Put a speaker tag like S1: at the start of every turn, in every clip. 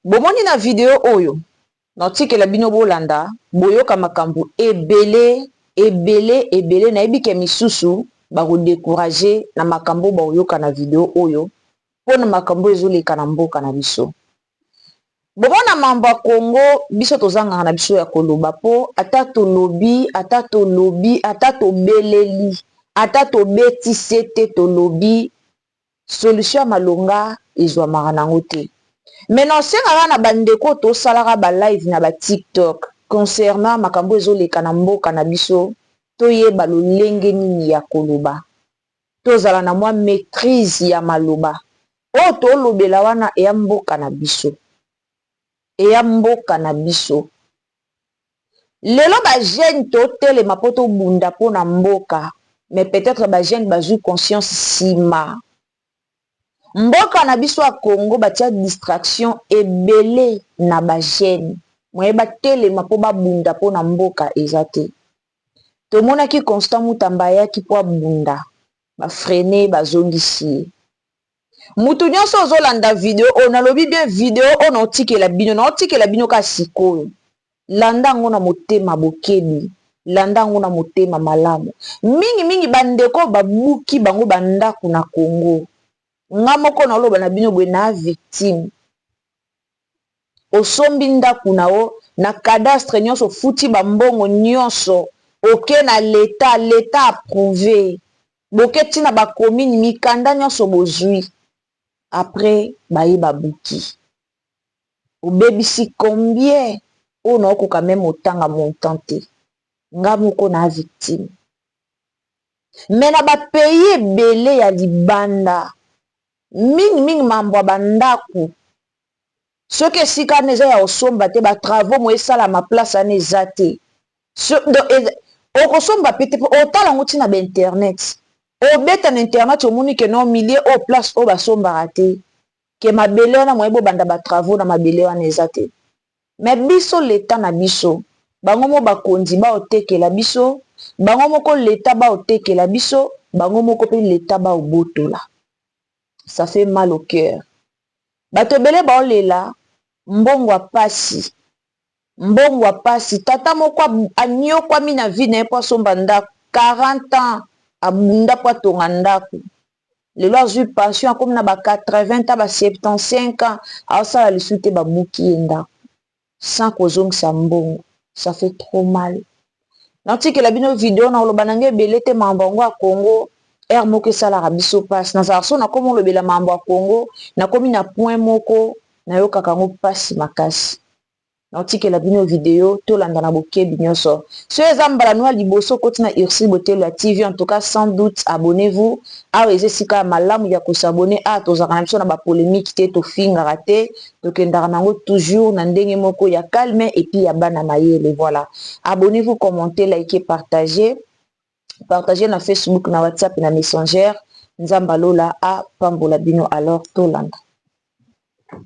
S1: Bomoni na video oyo naotikela bino bolanda boyoka makambo ebele ebele ebele nayebi ke misusu bako decourager na makambo bakoyoka na video oyo pona makambo ezoleka na mboka na biso. Bomona mambo ya Congo biso tozangaka na biso ya koloba po ata tolobi ata tolobi ata tobeleli ata tobeti sete tolobi solution ya malonga ezwamaka nango te. Mais naosenga kaka na ba ndeko oyo tosalaka ba live na ba tiktok concernant makambo ezoleka na mboka na biso toyeba lolenge nini ya koloba. Tozala na mwa maitrise ya maloba. Oyo tolobela wana eya mboka na biso. Eya mboka na biso. Lelo ba jeunes totelema po tobunda pona mboka mais peut-etre ba jeunes bazui conscience sima. Mboka na biso ya Congo batia distraction ebele na ba jeunes moyen batelema po babunda pona mboka eza te. Tomonaki Constant Mutamba ayaki po abunda ba freiner bazongisi ye. Mutu nionso ozo landa video oyo nalobi bien video oyo naotikela bino naotikela bino kaka sikoyo landa yango na motema bokebi landa yango na motema malamu mingi mingi ba ndeko oyo babuki bango ba ndaku na Congo nga moko naoloba na bino boye na victime osombi ndaku na yo na cadastre nionso ofuti ba mbongo nionso oke na l'etat l'etat approuve boke ti na ba commune mikanda nionso bozui après baye ba buki obebisi combien oyo nao koka meme otanga montant te nga moko na victime mais na ba pays ebele ya libanda mingi mingi mambo ya ba ndaku soki esika wana eza ya kosomba te ba travaux moyen esalama place wana eza te okosomba pe te po otala yango ti na ba internet obeta na internet omoni ke non milieu oyo place oyo basombaka te ke mabele wana moyen bobanda ba travaux na mabele wana eza te mais biso l'etat na biso bango moko bakonzi baotekela biso bango moko l'etat baotekela biso bango moko pe l'etat baobotola ça fait mal au cœur bato ebele baolela mbongo ya pasi mbongo ya pasi tata moko anyokwami na vie na ye po asomba ndako 40 ans abunda po atonga ndako lelo azwi pension akomi na ba 80 ans ba 75 ans aosala lisusu te babuki ye ndako sans kozongisa mbongo ça fait trop mal natikela bino video na koloba na ngai ebele te mambo yango ya Congo heure moko esalaka biso mpasi nazalaka so nakomi olobela mambo ya Congo nakomi na point moko nayokaka yango mpasi makasi naotikela bino video tolanda na bokebi nyonso soki eza mbala no ya liboso okoti na Ursule Botelo ya TV en tout cas sans doute abonnez-vous awa eza esika ya malamu ya kosabonner awa tozalaka na biso na bapolémique te tofingaka te tokendaka nango toujours na ndenge moko ya calme et puis ya bana mayele voilà abonnez-vous commentez likez partagez partagez na Facebook na WhatsApp na Messenger nzambe alola apambola bino alors tolanda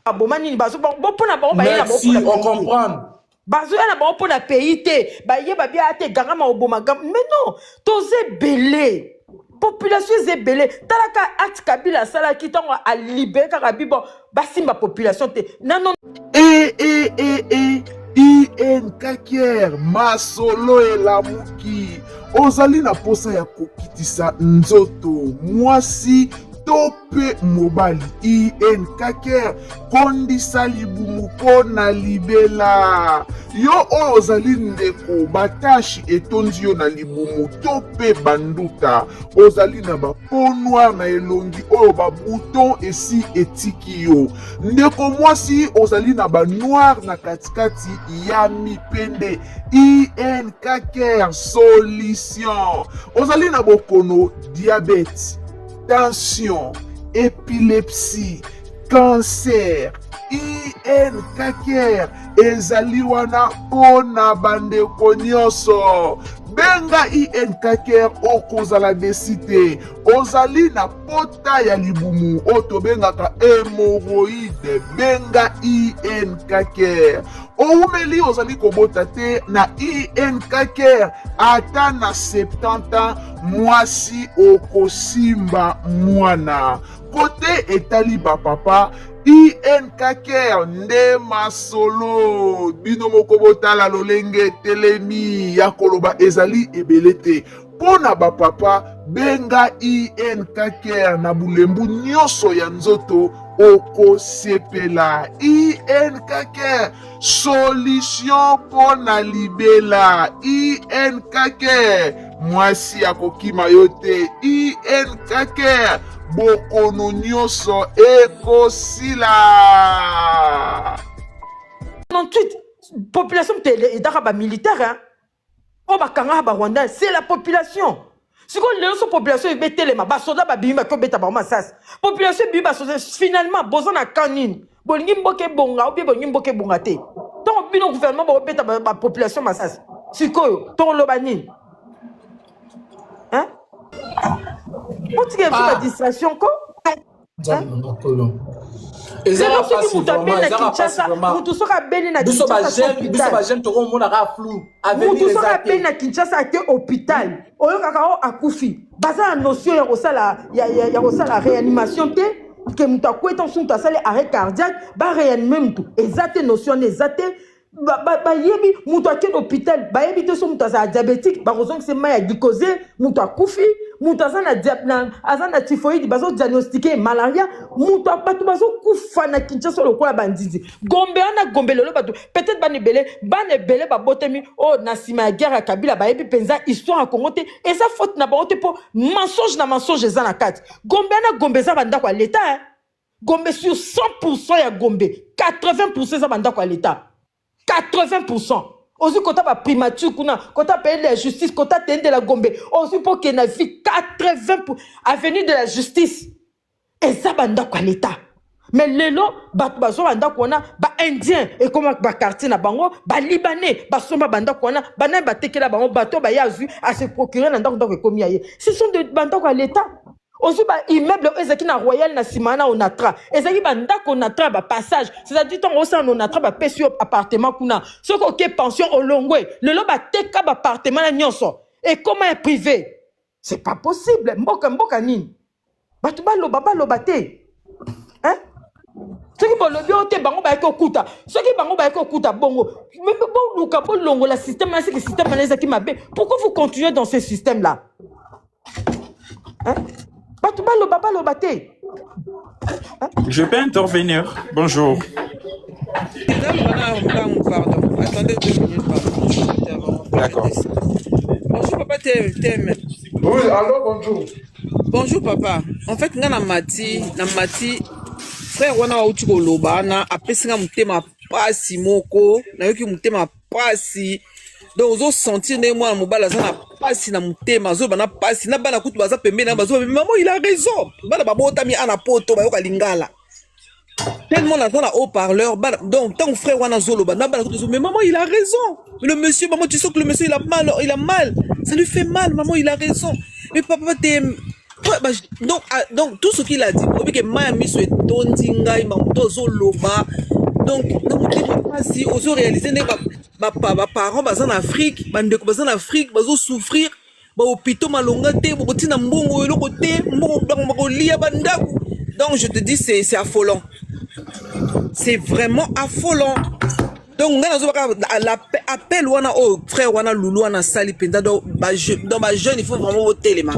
S2: Aboma nini bazo bo pona bango baye na bango
S3: Merci,
S2: pona
S3: on
S2: pays te.
S3: comprend.
S2: Bazoya na bango pona pays te. Baye ba bia te gangama oboma gam mais non toza ebele. Population eza ebele. Tala ka acte Kabila asalaki ntango a libere kaka bi bon basimba population te. Nano
S3: E e e e INKKR masolo elamuki. Ozali na posa ya kokitisa nzoto mwasi to mpe mobali INKKR kondisa libumu mpo na libela. Yo oyo ozali ndeko, batashi etondi yo na libumu to mpe banduta, ozali na ba peau noire na elongi oyo ba bouton esi etiki yo. Ndeko mwasi, ozali na ba noir na katikati ya mipende. INKKR solution. Ozali na bokono diabète, tension, epilepsie, cancer. INKKR ezali wana mpo na bandeko nyonso. Benga INKKR, okozala desi te. Ozali na pota ya libumu oyo tobengaka hemoroide, benga INKKR. Owumeli ozali kobota te na INKKR, ata na 70 ans mwasi okosimba mwana. Kote etali ba papa, INK Care nde masolo. Bino moko botala lolenge etelemi ya koloba ezali ebele te. Mpo na bapapa, benga INK Care na bulembu nyonso ya nzoto, okosepela. INK Care, solution mpo na libela. INK Care, mwasi akokima yo te. INK Care, bokono nyonso ekosila.
S2: 98 population moto edaka bamilitaire, hein? Oyo bakangaka Barwandais, c'est la population. Sikoyo lelo so population ebetelema, basoda babimi, baki obeta bango masasi. Population ebimi, basoda. Finalement boza na camp nini? Bolingi mboka ebonga obie bolingi mboka ebonga te? Ntongo bino gouvernement bobeta bapopulation masasi, sikoyo tokoloba nini, hein? Botika biso badistraction ko.
S4: Nzambe na makolo. Ezaka
S2: Lelo soki
S4: pasi
S2: moto abeli
S4: vraiment,
S2: na
S4: ezaka pasi
S2: Kinshasa,
S4: vraiment.
S2: moto soki abeli na
S4: Biso ba
S2: Kinshasa so
S4: jeune, biso ba
S2: hôpital,
S4: jeune tokomona kaka flou. Avenir
S2: moto soki
S4: eza
S2: abeli
S4: te.
S2: na Kinshasa, ake hôpital, oyokaka o akufi. Baza na notion ya kosala ya kosala réanimation te, ke moto akweta mosu, moto asali arrêt cardiaque, baréanime motu, eza te. Notion wana eza te. Bayebi moto akende hôpital, bayebi te so moto azala diabétique, bakozongisa mai ya glycosé. Moto akufi, moto aza na aza na typhoïde, bazodiagnostiquer malaria. Moto, bato bazokufa na Kinshasa lokola bandindi. Gombe wana, Gombe lelo bato peut-être bana ebele, bana ebele babotami oyo na nsima ya guerre ya Kabila, bayebi mpenza histoire ya Congo te. Eza faute na bango te, mpo mensonge na mensonge eza na kati. Gombe wana, Gombe eza bandako ya leta, hein? Gombe, sur 100 ya Gombe, 80 eza bandako ya leta, 80. Ozwi kota baprimature kuna, kota palais de la Justice, kota tene de la Gombe, ozwi mpo okende na vie, 80, avenue de la Justice, eza bandako ya leta. Mais lelo bato bazwa bandako wana, Baindien ekoma baquartier na bango, Balibanais basomba bandako wana, banani batekela bango, bato baye azwi ase procurer na ndako, ndako ekomi ya ye. Ce sont de bandako ya leta. Ozwi baimmeuble oyo ezalaki na Royal, na nsima na Onatra, ezalaki bandako Onatra, bapassage, c'est-à-dire ntango osala na Onatra, bapesi yo appartement kuna, soki oke pension, olongwe. Lelo bateka baappartement na nyonso, ekoma ya privé. C'est pas possible. Mboka, mboka nini? Bato baloba, baloba te, hein? Soki bolobi oyo te, bango bayaki kokuta, soki bango bayaki kokuta bongo, boluka bolongola système wana. Seke système wana ezalaki mabe, pourquoi vous continuez dans ce système là, hein? Bato baloba, baloba te, hein?
S5: Je peux intervenir. Bonjour.
S6: Nalo pardon. Attendez 2 minutes, pardon. J'étais vraiment
S5: D'accord.
S6: Bonjour, papa TM.
S3: Oui, alors bonjour.
S6: Bonjour, papa. En fait, nga na mati, na mati frère wana auti koloba wana, apesi nga motema pasi moko, nayoki motema pasi. Donc ozosentir ndenge mwana mobali aza na pasi na motema, azoyoba na pasi na bana kutu baza pembeni na bazoba: "Mama, il a raison." Bana babotami ana poto, bayoka lingala tellement naza na haut-parleur bana. Donc ntango frère wana azoloba na bana kutu: "Mais maman, il a raison. Mais le monsieur, maman, tu sens que le monsieur, il a mal, il a mal, ça lui fait mal. Maman, il a raison." Mais papa te. Ouais, bah, donc, ah, donc tout ce qu'il a dit, obi ke mai ya miso etondi ngai, mamoto azoloba. Donc na motema mpasi, ozoréaliser ndenge baparent baza na Afrique, bandeko baza na Afrique, bazosouffrir, bahôpitaux malonga te, bokotina mbongo eloko te, mbongo bango bakolia bandako. Donc je te dis, c'est affolant, c'est vraiment affolant. Donc ngai nazobaka appel wana oyo frère wana Lulu wana asali mpenza. Donc bajeune, il faut vraiment botelema.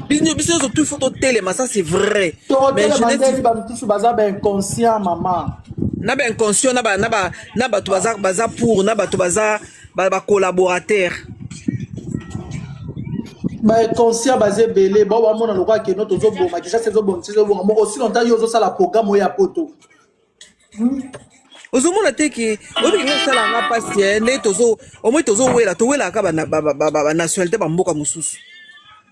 S6: Biso biso nyonso tout, il faut totelema, ça c'est vrai. Mais
S4: tokotelema
S6: jeunesse
S4: ndeni bamisusu baza bainconscient, mama.
S6: Na bainconscient, na bato baza pour, na bato baza bacollaborateur.
S4: Bainconscient baza ebele. Bao bamona lokola keno tozoboma Kinshasa, ezobongisa, ezobonga moko. Aussi longtemps yo ozosala programme oyo ya poto.
S6: Ozomona te ke oyebi nga osala nga mpasi ndenge tozo omoi tozowela, towelaka banationalité bamboka mosusu.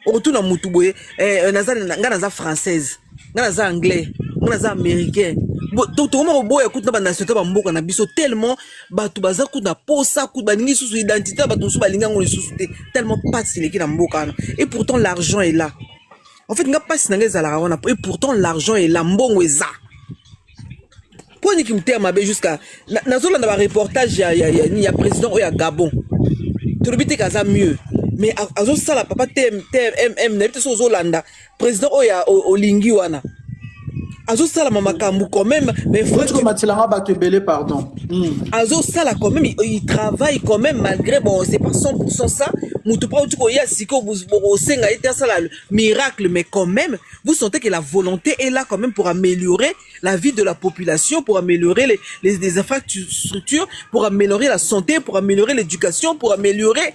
S6: Okotuna mutu boye: "Nga naza française, nga naza anglais, nga naza américain." Tokoma koboya kutu na banationalité bamboka na biso, tellement bato baza kutu na posa, kutu balingi lisusu identité ya bato mosusu, balingi yango lisusu te, tellement pasi eleki na mboka wana. Et pourtant l'argent est là. En fait, nga mpasi na nga ezalaka wana. Et pourtant l'argent est là, mbongo eza. Mpo niki motema mabe jusqu'à nazolanda bareportage ya président oyo ya Gabon. Tolobi te kaza mieux, mais azosala papa TMM. Nayebi te soki ozolanda président oyo olingi wana. Azosalama makambo quand même, mais frère,
S4: Otika matilanga bato ebele, pardon.
S6: Azosala quand même, il travaille quand même malgré, bon, c'est pas 100% ça. Mutu pa uti koya sikoyo bokosenga ye te asala miracle, mais quand même vous sentez que la volonté est là quand même pour améliorer la vie de la population, pour améliorer les infrastructures, pour améliorer la santé, pour améliorer l'éducation, pour améliorer.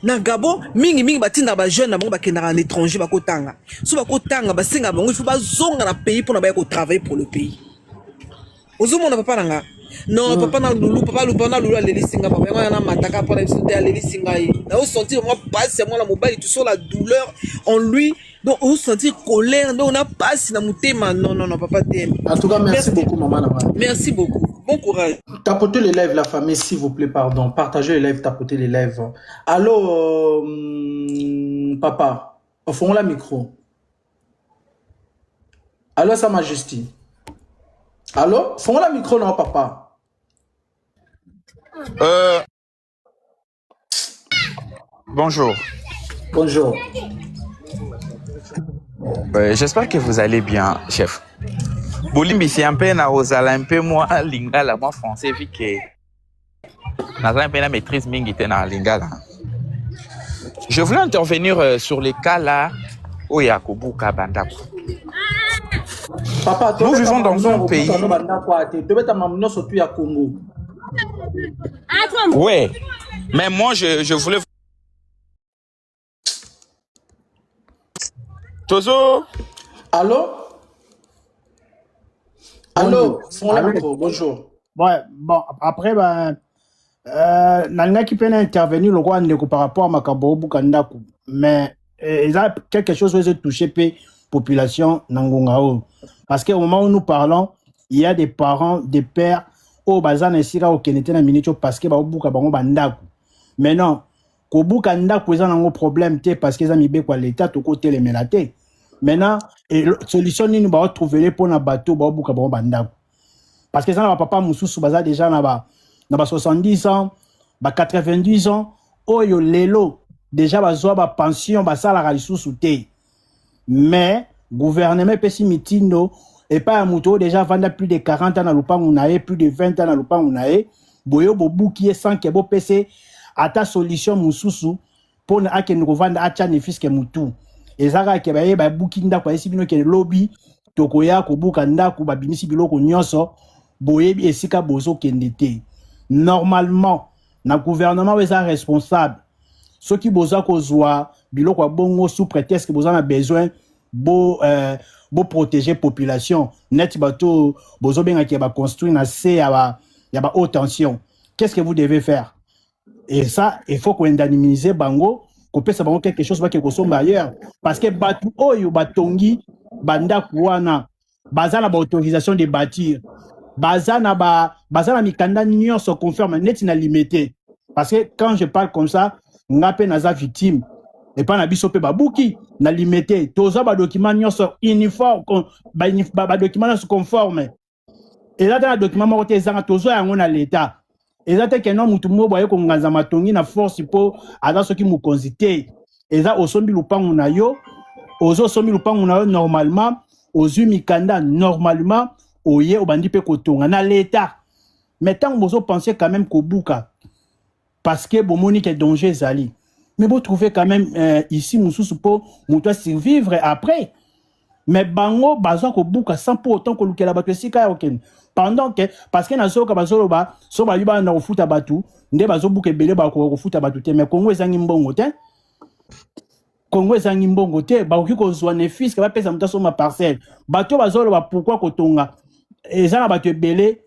S6: Na Gabon, mingimingi batindaka bajeune na bango, bakendaka na étranger, bakotanga. So bakotanga, basengaka bango, il faut bazonga na pays mpona baya kotravailler pour le pays. Ozomona, papa na nga, non, papa na lulu, papa lupa na lulu alelisi nga, papa yango wana mataka mpona biso te, alelisi ngai. Naosentir mwa pasi ya mwana mobali, tu sens la douleur en lui, donc osentir colère, donc na pasi na motema. Non, non, non, papa te.
S4: En tout cas, merci,
S6: Merci.
S4: beaucoup, maman Nava.
S6: Merci beaucoup, bon courage.
S4: Tapotez les lives, la famille, s'il vous plaît, pardon. Partagez les lives, tapotez les lives. Allô, papa. Au fond, la micro. Allô, Sa Majesté. Allô, fond la micro, non, papa.
S5: Bonjour.
S4: Bonjour.
S5: J'espère que vous allez bien, chef. Bolimbisi un peu na ozala un peu moi lingala, moi français, vu que naza un peu na maîtrise mingi te na lingala. Je voulais intervenir sur les cas là oyo ya kobuka bandako.
S4: Papa,
S5: Nous vivons dans un pays.
S4: Tobeta mamu nyonso tu ya Congo.
S5: Ouais. Mais moi je voulais Tozo.
S4: Allô? Allô,
S7: Bonjour.
S4: fond la
S7: Allô?
S4: micro, bonjour.
S7: Ouais, bon, après, ben, nalingaki mpe na intervenir lokola ndeko par rapport à makambo obuka ndako, mais eza quelque chose oyo ezotouche mpe population na ngonga oyo, parce que au moment où nous parlons, il y a des parents, des pères oyo baza na esika kokende te na minute oyo, parce que baobuka bango bandako. Maintenant, kobuka ndako eza nango problème te, parce que eza mibeko ya leta, tokotelemela te. Maintenant, solution nini baotrouvele mpona bato baobuka bango bandako? Parce que eza na bapapa mosusu baza déjà na ba 70 ans, ba 90 ans, oyo lelo déjà bazwa bapension, basalaka lisusu te, mais gouvernement epesi mitindo epai ya moto oyo déjà avanda plus de 40 ans na lopango na ye, plus de 20 ans na lopango na ye, boye bobuki ye sans que bopese ata solution mosusu mpona akende kovanda, atya ne fût-ce que mutu. Eza kaka ke baye babuki ndako, ayesi bino ke lobi tokoya kobuka ndako, babimisi biloko nyonso, boyebi esika bozokende te. Normalement, na gouvernement oyo eza responsable, soki boza kozwa biloko ya bongo sous prétexte que boza na besoin bo protéger population, neti bato bozobengaki ya baconstruire na se ya ba haute tension, qu'est-ce que vous devez faire? Et ça, il faut koindemniser bango, kopesa bango quelque chose bake kosomba ailleurs, parce que bato oyo batongi bandako wana baza na baautorisation de bâtir, baza na mikanda nyonso conforme, neti na Limete. Parce que quand je parle comme ça, nga mpe naza victime. Epai na biso mpe babuki na Limete, toza badocument nyonso uniforme, badocument nyonso conforme. Eza te na document moko te ezanga, tozwa yango na leta. Eza te ke no mutu moko boye konganza matongi na force mpo aza soki mokonzi te. Eza osombi lupangu na yo, ozosombi lupangu na yo normalement, ozwi mikanda normalement, oye obandi mpe kotonga na leta. Mais ntango bozopense quand même kobuka parce que bomoni ke danger ezali, mais botrouve quand même ici mosusu mpo moto asurvivre après. Mais bango bazwa kobuka sans pour autant kolukela bato esika ya kokende, pendant que, parce que nazoyoka bazoloba so bayi banda kofuta bato nde bazobuka ebele, bakoka kofuta bato te. Mais Kongo ezangi mbongo te, Kongo ezangi mbongo te. Bakoki kozwa ne fût-ce que bapesa moto asomba parcelle. Bato bazoloba pourquoi kotonga, eza na bato ebele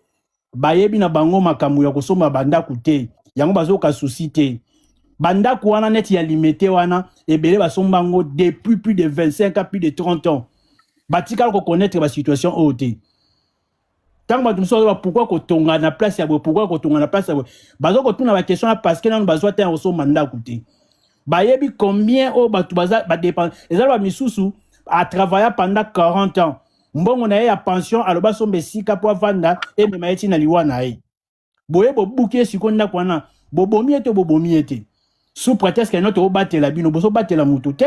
S7: bayebi na bango makambo ya kosomba bandako te, yango bazoyoka susi te. Bandako wana neti ya Limete wana, ebele basomba yango depuis plus de 25 ans, plus de 30 ans, batikala koconnaître basituation oyo te. Ntango bato mosusu bazoba pourquoi kotonga na place ya boye, pourquoi kotonga na place ya boye, baza kotuna baquestion na parce que nanu bazwa te ya kosomba ndako te. Bayebi combien oyo bato baza badépense. Eza na bamisusu atravailla pendant 40 ans, mbongo na ye ya pension aloba somba esika mpo avanda, emema ye ntina liwa na ye. Boye bobuki ye sikoyo ndako wana, bobomi ye te, bobomi ye te sous prétexte que no tobobatela bino. Bozobatela motu te,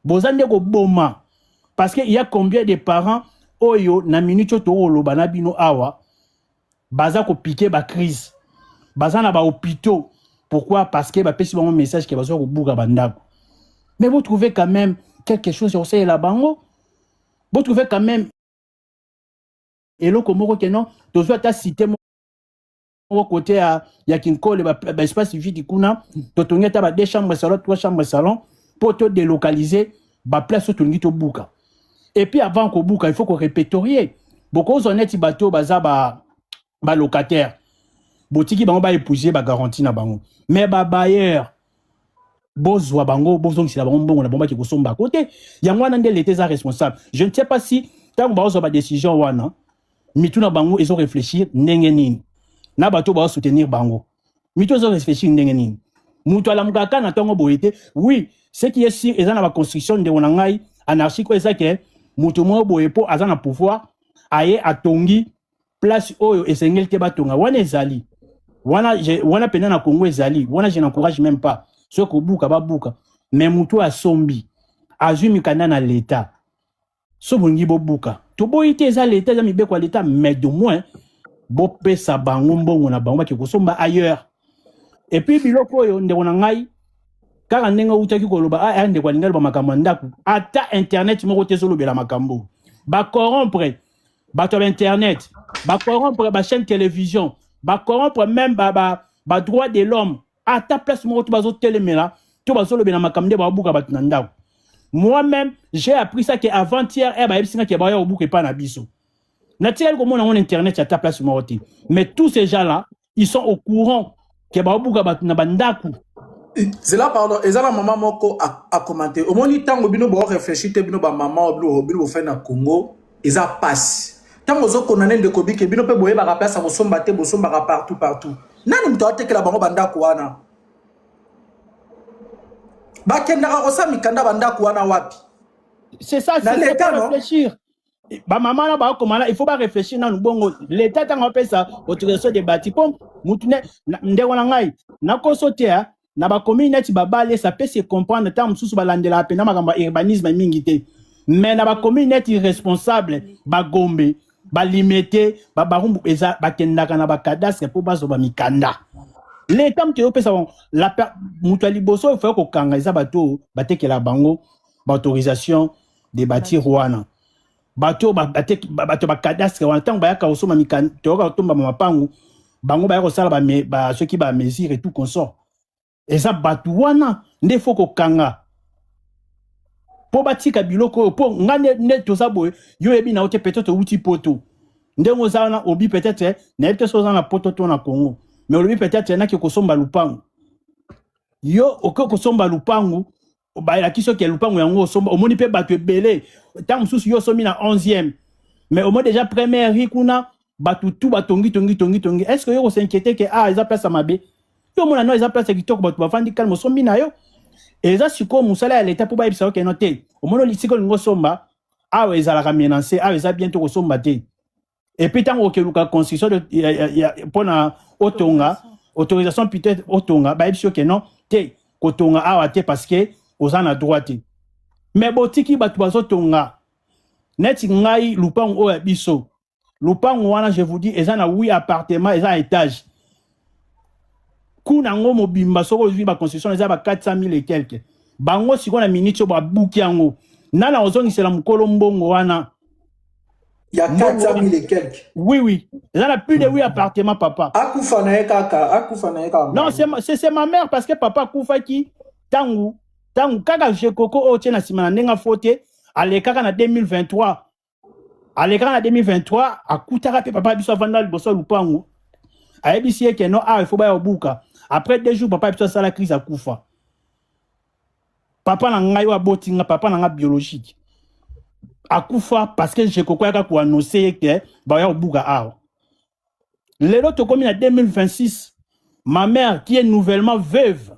S7: boza nde koboma, parce que il y a combien de parents Oyo na minute oyo tokoloba na bino awa, baza kopiquer bacrise, baza na bahôpitaux. Pourquoi? Parce que bapesi bango message ke baza kobuka bandako. Mais vous trouvez quand même quelque chose ya kosalela bango, vous trouvez quand même eloko moko ke non, tozwi ata cité moko côté ya Kinkole, baespace vide kuna, totongi ata ba deux chambres salon, trois chambres salon, mpo todélocaliser baplace oyo tolingi tobuka. Et puis avant kobuka, il faut korépertorier. Bokozwa neti bato oyo baza balocataire, botiki bango baépouser bagarantie na bango, mais babailleur, bozwa bango, bozongisela bango mbongo na bango, baki kosomba kote. Yango wana nde l'État eza responsable. Je ne sais pas si ntango bazozwa badécision wana, mitu na bango ezoréfléchir ndenge nini, na bato bazosoutenir bango, mitu ezoréfléchir ndenge nini. Moto alamukaka kaka na ntongo boye te. Oui, ce qui est sûr, eza na baconstruction, ndeko na ngai, anarchique oyo eza ke moto moko boye, mpo aza na pouvoir, aye atongi place oyo esengeli te batonga. Wana ezali wana, wana mpenza na Congo ezali wana, je n'encourage même pas. Soki kobuka, babuka, mais motu asombi, azwi mikanda na l'État. So bolingi bobuka, toboyi te, eza l'État, eza mibeko ya l'État, mais du moins bopesa bango mbongo na bango, bake kosomba ailleurs. Et puis biloko oyo, ndeko na ngai, kaka ndenge outaki koloba, ah, ndeko alingi aloba makambo ya ndako, ata internet moko te ezolobela makambo. Bacorrompre bato ya bainternet, bacorrompre bachaîne télévision, bacorrompre même badroit de l'homme. Ata place moko to bazotelemela to bazolobela makambo nde babuka bato na ndako. Moi-même, j'ai appris ça que avant-hier e bayebisi nga ke baya kobuka epai na biso. Natikali komona yango na internet, ata place moko te. Mais tous ces gens là, ils sont au courant ke baobuka bato na bandako.
S4: Zela, pardon, eza na mama moko acommenter. Omoni, ntango bino boréfléchir te, bino bamama, bino bofai na Congo, eza pasi. Ntango ozokondane, ndeko Bike, bino mpe boyebaka place ya kosomba te, bosombaka partout partout. Nani moto atekela bango bandako wana? Bakendaka kosala mikanda bandako wana wapi?
S7: C'est ça.
S4: Na
S7: c'est
S4: l'État,
S7: pas
S4: non?
S7: Réfléchir, bamama na bakoma na, il faut baréfléchir nanu. Bongo l'État, ntango apesa autorisation de bâtir, mpo mutu ndeko na ngai, nakoso te, na bacommune neti babale, ça peut se comprendre. Ntango mosusu balandelaka mpenza makambo ya urbanisme mingi te, mais na bacommune neti responsable, Bagombe, Balimete, babarumbu, eza bakendaka na bacadastre mpo bazwa bamikanda. L'État moto ezopesa bango. Moto ya liboso oyo faut kokanga eza bato oyo batekela bango baautorisation de bâtir wana, bato oyo bato bacadastre wana. Ntango bayaka kosomba mikanda, toyoka kotomba mapangu, bango baya kosala soki bamesure et tout consort, eza bato wana nde faut kokanga mpo batika biloko oyo. Mpo nga nde toza boye, yo oyebi na yo te, peut-être outi poto, ndenge oza wana obi, peut-être nayebi te so oza na poto to na Congo, mais olobi peut-être naki kosomba lupangu. Yo okoki kosomba lupangu, balaki soki lupangu yango osomba, omoni mpe bato ebele. Ntango mosusu yo osombi na 11e, mais omoni déjà première rue kuna, bato tu batongi tongi tongi tongi. Est ce que yo kos'inquiéter ke ah, eza place ya mabe? Yo omona no, eza place ya kitoko, bato bafandi calme, osombi na yo. Eza sikoyo mosala ya leta mpo bayebisa yo keno te, omoni lisika olingi osomba awa ezalaka menacé, awa eza bien to kosomba te. Et puis ntango okeluka construction mpona otonga, autorisation peut-être otonga, bayebisi yo ke non te, kotonga awa te parce que oza na droit te. Mais botiki bato bazotonga. Neti ngai, lupango oyo ya biso, lupango wana, je vous dis, eza na 8 appartement, eza na étage. Kuna yango mobimba, soki ozwi baconstruction, eza ba 400 000 et quelque. Bango sikoyo na minute oyo babuki yango, nana ozongisela mokolo mbongo wana?
S4: Ya 400 000 et quelque?
S7: Oui, eza na plus de 8 appartement, papa.
S4: Akufa na ye kaka, akufa na ye kaka.
S7: Non, c'est ma mère, parce que papa akufaki ntango kaka Jekoko oyo tie na nsima na ndenge afo te, alekaka na 2023, alekaka na 2023, akutaka mpe papa biso avanda liboso ya lupango. Ayebisi ye ke non, awa il faut baya kobuka. Après 2 jours, papa biso asala crise, akufa. Papa na ngai oyo aboti nga, papa na nga biologique, akufa parce que Jekoko ayaka koannoncer ye ke baya kobuka awa. Lelo tokomi na 2026, ma mère qui est nouvellement veuve,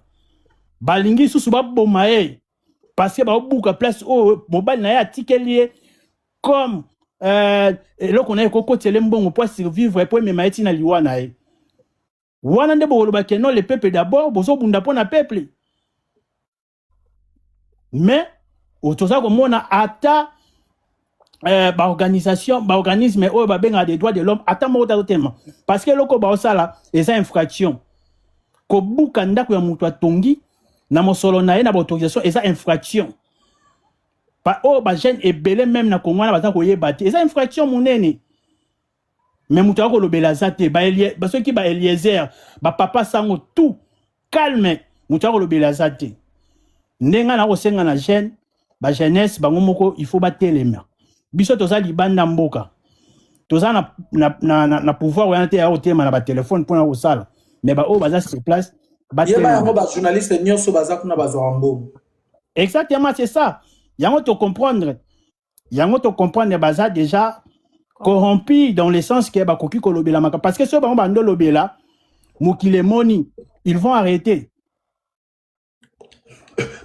S7: balingi susu baboma ye parce que baobuka place oyo mobali na ye atikeli ye comme eloko na ye ekokotela mbongo mpo asurvivre, mpo emema ye ntina liwa na ye. Wana nde bokoloba ke non, le peuple d'abord, bozobunda mpo na peuple, mais toza komona ata Baorganisation, baorganisme oyo babengaka des droits de l'homme, ata moko te azotema, parce que eloko baosala eza infraction. Kobuka ndako ya moto atongi na mosolo na ye na baautorisation eza infraction. Oyo bajeune ebele même na Kongo wana baza koyeba te, eza infraction monene, mais moto akolobela aza te. Soki baeliezer, bapapa sango, tout calme, moto akolobela aza te. Ndenge na kosenga na jeune, bajeunesse bango moko, il faut batelema. Biso toza libanda mboka, toza na pouvoir wana te ya kotelema na batelefone mpona kosala, mais baoyo baza sur place
S4: Yeba yango.
S7: batelema.
S4: Bajournaliste nyonso baza kuna bazwaka mbongo.
S7: Exactement, c'est ça. Yango tocomprendre, yango tocomprendre, baza déjà corrompu dans le sens que bakoki kolobela makambo, parce que soki bango bando lobela, mokili emoni, ils vont arrêter.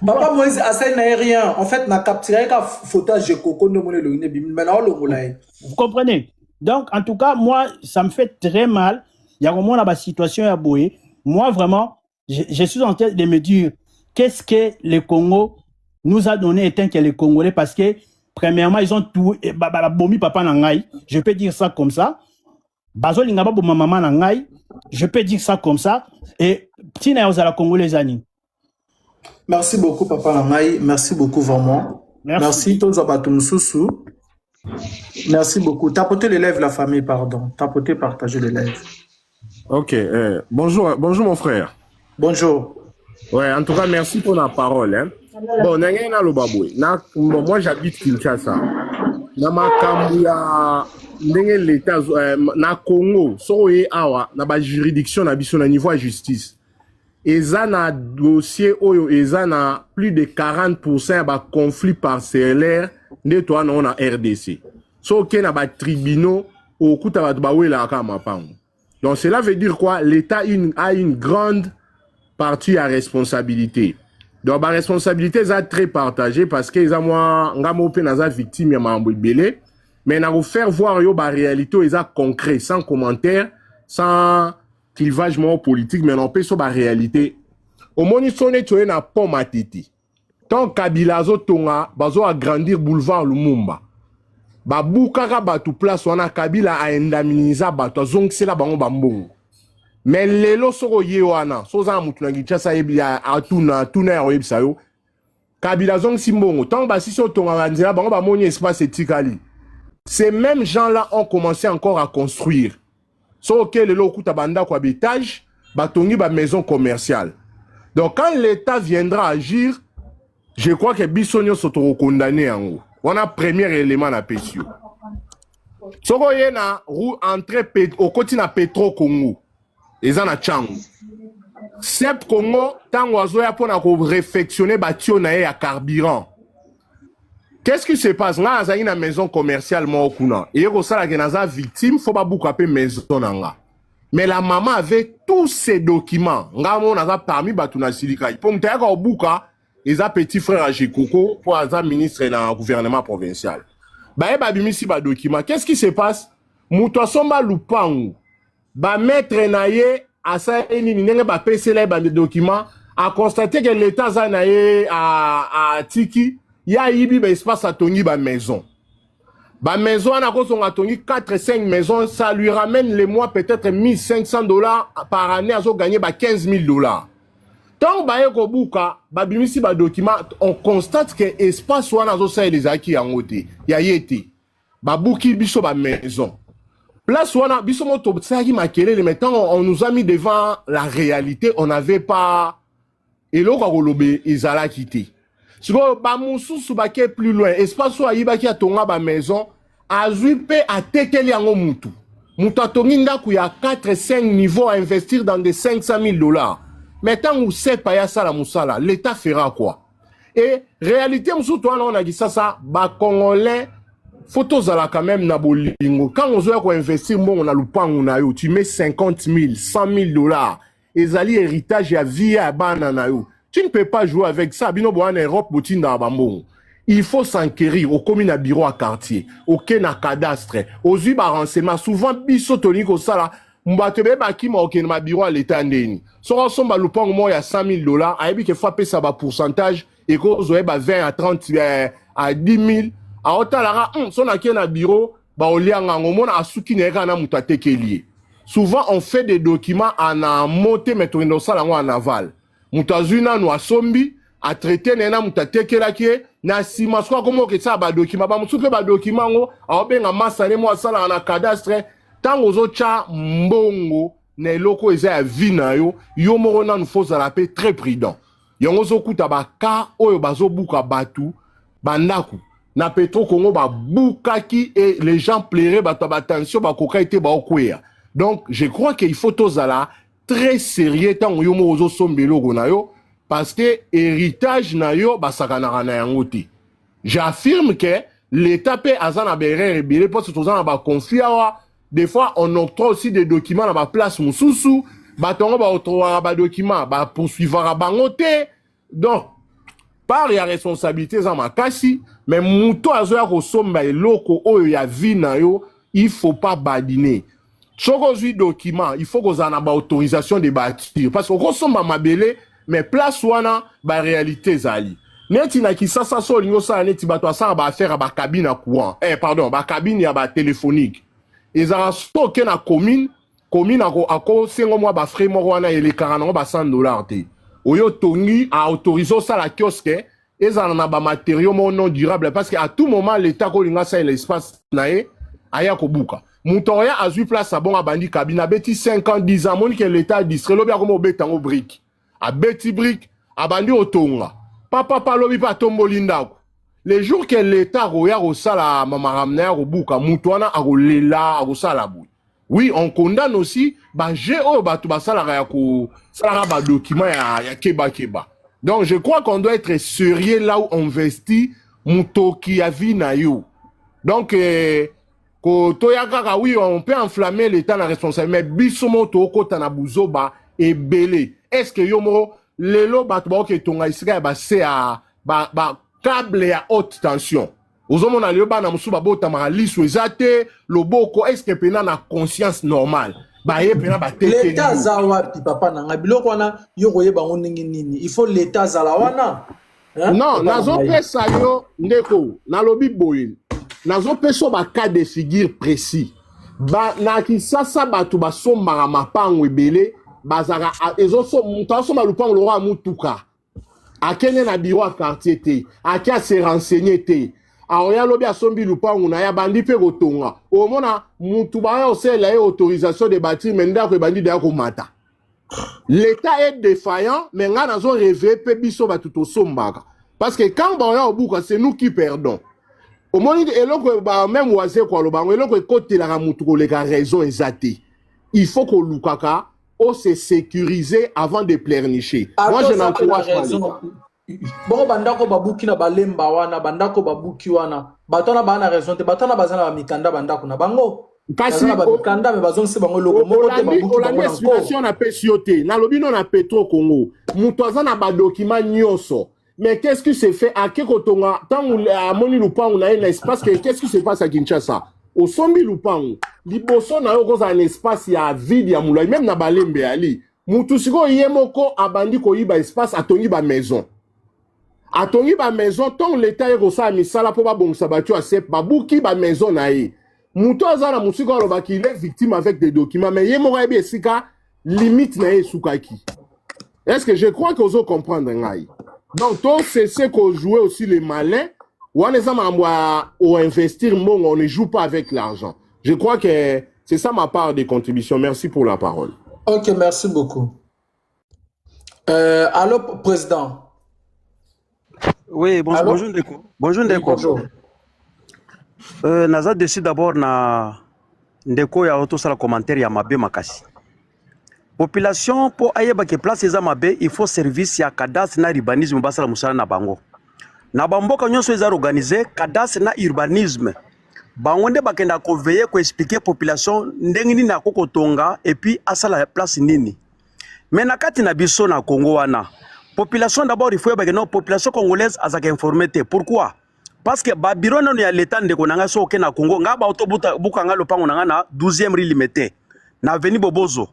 S4: Papa Moïse asali na ye rien. En fait, na capturé ka photo ya Jekoko nde omoni elongi nebimi, mais naolongola ye.
S7: Vous comprenez? Donc, en tout cas, moi, ça me fait très mal. Il y a vraiment la situation à Boé. Moi, vraiment, je suis en train de me dire, qu'est-ce que le Congo nous a donné étant que les Congolais? Parce que, premièrement, ils ont tout, eh, ba, bomi papa na ngai, je peux dire ça comme ça. Bazolinga baboma mama na ngai, je peux dire ça comme ça. Et tina ozala Congolais ani.
S4: Merci beaucoup, papa na ngai, merci beaucoup vraiment.
S7: Merci.
S4: Merci. Tozwa bato mosusu. Merci beaucoup. Tapotez le live, la famille, pardon, tapotez, partagez le live.
S8: Ok, bonjour, bonjour mon frère.
S4: Bonjour.
S8: Ouais, en tout cas, merci pour la parole. Hein. Bon, ndenge naloba boye. Bon, moi j'habite Kinshasa. Na makambo ya ndenge l'État na Congo, soko ye awa na ba juridiction na biso na niveau ya justice, eza na dossier oyo eza na plus de 40% ya ba conflit parcellaire nde toa nango na RDC. So oke na ba tribunaux, okuta bato bawelaka kaka mapango. Donc cela veut dire quoi? L'État a une grande partie ya responsabilité. Donc baresponsabilité eza très partagé, parce que eza mwa nga moko mpe naza victime ya makambo ebele, mais na kofaire voir yo baréalité oyo eza concret, sans commentaire, sans clivage moko politique, mais na opesa yo baréalité. Omoni, so neti oye na pont Matete, tant Kabila azotonga, bazo agrandir boulevard Lumumba, babukaka bato place wana. Kabila aindemniza bato, azongisela bango bambongo. Mais lelo soki oye wana, so oza na motu na Kinshasa, ayebi, atuna, atuna ya koyebisa yo Kabila azongisi mbongo. Ntango basisi otonga banzela, bango bamoni espace etikali. Ces mêmes gens là ont commencé encore à construire. So oke lelo, okuta bandako ya baétage, batongi bamaison commerciale. Donc quand l'État viendra agir, je crois que biso nyonso tokokondane yango wana. Premier élément napesi yo, soki oye na roue entrée, okoti na Petro Congo, eza na Ntango Sep Congo, ntango azoya mpona koréfectionner batuyau na ye ya carburant, qu'est-ce qui se passe? Ngai nazalaki na maison commerciale moko kuna, eye kosalaka naza victime, fo babuka mpe maison na nga. Mais la maman avait tous ces documents. Ngai moko naza parmi bato na silikai, mpo moto ayaka kobuka eza petit frère ya Jekoko, mpo aza ministre na gouvernement provincial. Baye babimisi badocument. Qu'est-ce qui se passe? Moto asomba lupangu, bamaître na ye asali nini? Ndenge bapesela ye badocument, aconstate ke l'État aza na ye, atiki ye, ayibi baespace, atongi bamaison. Bamaison wana akozonga, atongi 4 5 maisons, ça lui ramène le mois peut-être 1500 $ par année, azoganye ba 15 000 $. Ntango baye kobuka, babimisi badocument, on constate ke espace wana azosalela ezalaki yango te, ya ye te. Babuki biso bamaison place wana. Biso mo tosalaki makelele, mais ntango on nous a mis devant la réalité, on n'avait pas eloko ya koloba, ezalaki te. Sikoyo bamosusu bake plus loin. Espace oyo ayibaki, atonga bamaison, azwi mpe atekeli yango mutu. Moto atongi ndako ya 4 5 niveau, à investir dans des 500 000 $. Mais ntango sepa ye asala mosala, l'État fera quoi? Et réalité mosusu to wana na Kisasa, bacongolais faut tozala quand même na bolingo. Quand ozoya koinvestir mbongo na lupangu na yo, tu mets 50 000, 100 000 $, ezali héritage ya vie ya bana na yo. Tu ne peux pas jouer avec ça. Bino boya na Europe, botindaka bambongo, il faut s'enquérir. Okomi na bureau ya quartier, oke na cadastre, ozwi barenseignement. Souvent biso tolingi kosala, bato ebele bakima okende ma bureau ya l'État. Ndeni soki osomba lupango moko ya 100 000 $, ayebi ke fo apesa bapourcentage, ekozwa ye ba 20 à 30, à 10 000. Aotalaka so nakei na bureau, baolianga yango, omona asuki na ye kaka na moto atekeli ye. Souvent on fait des documents en amont te, mais tokende kosala yango en aval. Moto azwi nanu, asombi, atraite na ye na moto atekelaki ye. Na nsima soki akoma okesala badocument, bamosusu mpe badocument yango aobenga masane mo asalaka na cadastre. Ntango ozotya mbongo na eloko eza ya vie na yo, yo moko nanu faut ozala mpe très prudent. Yango ozokuta baka oyo bazobuka bato bandako na Petro Congo, babukaki et les gens pleuraient, bato ya batension bakoka ete baokweya. Donc je crois que il faut tozala très sérieux ntango yo moko ozosomba eloko na yo, parce que héritage na yo basakanaka na yango te. J'affirme que l'État mpe aza na baerreur ebele, mpo toza na baconflit awa. Des fois on octroie aussi des documents na baplace mosusu, bato yango baoctroyaka badocument, bapoursuivaka bango te. Donc part ya responsabilité eza makasi, mais moto azoya kosomba eloko oyo ya vie na yo, il faut pas badiner. Soki ozwi document, il faut kozala na baautorisation de bâtir, parce que okosomba mabele, mais place wana baréalité ezali neti na Kisasa. So olingi osala neti bato asalaka baaffaire ya bacabine ya courant, pardon, bacabine ya batéléphonique, ezalaka so oke na commune, commune akosenga mwa bafrais moko wana elekaka nango ba 100 $ te. Oyo otongi, aautorise osala kiosque, ezala na bamatériau moko non durable, parce que à tout moment l'État kolinga asalela espace na ye, aya kobuka. Moto oya azwi place abongo, abandi cabine, abeti 5 ans, 10 ans, amoni ke l'État distrait, lobi akoma obeta yango brique, abeti brique, abandi otonga papapa, alobi mpe atomboli ndako. Le jour ke l'État akoya kosala makambo na ye, akobuka moto wana, akolela, akosala boye. Oui, on condamne aussi baje oyo bato basalaka ya kosalaka badocument ya kebakeba. Donc je crois qu'on doit être sérieux là où on investit motoki ya vie na yo. Donc toya kaka, oui, on peut enflammer l'État na responsabilité, mais biso moko tookota na buzoba ebele. Est ce que yo moko lelo bato baoki etonga esika ya base ya bacable ya haute tension? Ozomona lelo bana mosusu babotamaka liso eza te, loboko. Est ce que mpena na conscience normale baye mpena batekeli?
S4: L'État aza wapi, papa na ngai? Biloko wana yo koyeba yango ndenge nini? Il faut l'État azala wana.
S8: Non, nazopesa yo, ndeko, nalobi boye, nazopesa yo bacas de figure précis. Na Kisasa bato basombaka mapango ebele, bazalaka moto asomba lupango lokwa ya mutuka, akende na bureau ya quartier te, ake ase renseigner te, aoya alobi asombi lupango na ye, abandi mpe kotonga. Omona mutu baya kosalela ye autorisation de bâtir, mais ndako ebandi deya komata. L'État est défaillant, mais ngai nazo réveiller mpe biso bato tosombaka, parce que quand baoya kobuka, c'est nous qui perdons. Omoni eloko même Wazeko aloba yango, eloko ekotelaka mutu koleka raison eza te. Il faut kolukaka ose sécuriser avant de pleurnicher. Moi, je n'encourage pas l'État.
S4: Bongo bandako babuki na Balemba wana, bandako babuki wana, bato wana baa na raison te? Bato wana baza na bamikanda, bandako na bango.
S8: Kasi
S4: na bamikanda, me bazongisi bango eloko moko te, babuki bango.
S8: Olandi explication napesi yo te? Nalobi no, na Petro Congo moto aza na badocument nyonso, mais qu'est-ce qui se fait? Ake kotonga, ntango amoni lupango na ye na espace, qu'est-ce qui se passe à Kinshasa? Osombi lupango, liboso na yo okozala na espace ya vide ya molai, même na Balembe yali. Mutu sikoyo ye moko abandi koyiba espace, atongi bamaison, atongi bamaison. Ntongo leta ye kosala misala mpo babongisa bato ya sep, babuki bamaison na ye. Moto aza na mosika alobaki il est victime avec des documents, mais ye moko ayebi esika limite na ye esukaki. Est ce que je crois que ozo comprendre ngai? Donc tocesse kojouer aussi les malins wana. Eza makambo ya oinvestir mbongo, on ne joue pas avec l'argent. Je crois que c'est ça ma part de contribution. Merci pour la parole.
S4: Ok, merci beaucoup. Allô, président.
S9: Oui, bonjour,
S4: Allô?
S9: Bonjour Ndeko. Bonjour
S4: Oui,
S9: Ndeko.
S4: Bonjour.
S9: Naza dessus d'abord na ndeko oyo azotosala commentaire ya mabe makasi. Population mpo ayeba ke place eza mabe, il faut service ya cadastre na urbanisme basala mosala na bango. Na bamboka nyonso eza organisé, cadastre na urbanisme bango nde bakendaka koveiller, koexpliquer population ndenge nini akoki kotonga et puis asala place nini. Mais na kati na biso na Congo wana, population d'abord il faut yebake no, population congolaise azalaka informé te. Pourquoi? Parce que babureau nano ya leta, ndeko na ngai, so oke na Congo, ngai baotobuka ngai lopango na ngai na 12e rue Limete na avenue Bobozo,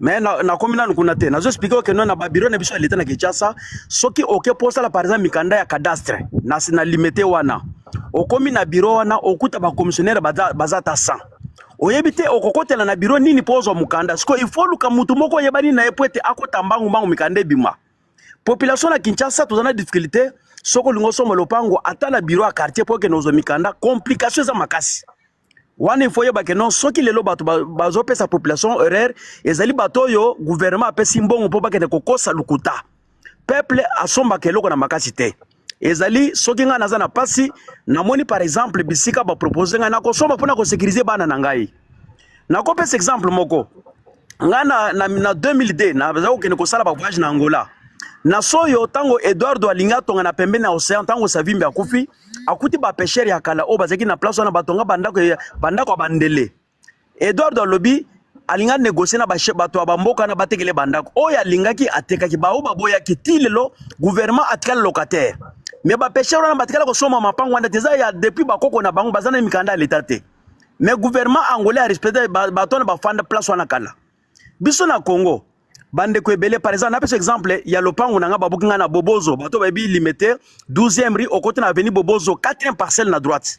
S9: mais nakomi nanu kuna te. Nazo expliquer oke no, na babureau na biso ya leta na Kinshasa, soki oke mpo osala par exemple mikanda ya cadastre na Limete wana, Okomi na bureau wana, okuta bacommissionnaire baza, baza ata 100. Oyebi te okokotela na bureau nini mpo ozwa mokanda. Sikoyo il faut luka mutu moko oyebani na ye mpo ete akota mbangu mbangu, mikanda ebima. Population na Kinshasa toza na difficulté. Soki olingi osomba lopango, ata na bureau ya quartier, mpo okende ozwa mikanda, complication eza makasi wana. Il faut oyeba ke non, soki lelo bato bazopesa population erreur, ezali bato oyo gouvernement apesi mbongo mpo bakende kokosa lokuta. Peuple asombaka eloko na makasi te. Ezali soki ngai naza na pasi, namoni par exemple bisika bapropose ngai, nakosomba mpona kosécuriser bana na ngai. Nakopesa exemple moko. Ngai na 2002 naza kokende kosala bavoyage na Angola. Na soyo, ntango Eduardo alingi atonga na pembeni ya océan, ntango Savimbi akufi, akuti bapêcheur ya kala oyo bazalaki na place wana, batonga bandako ya bandele. Eduardo alobi alingi anégocie na bato ya bamboka na batekele bandako oyo alingaki, atekaki. Bao baboyaki. Ti lelo gouvernement atikali locataire, mais bapêcheur wana batikala kosomba mapango wana te. Eza ya depuis bakoko na bango, baza na mikanda ya leta te, mais gouvernement angolais arespecte bato wana bafanda place wana kala. Biso na Congo, bandeko ebele, par exemple napesa exemple ya lopango na nga babuki nga na Bobozo. Bato bayebi Limete, 12e rue, okoti na avenue Bobozo, 4e parcelle na droite.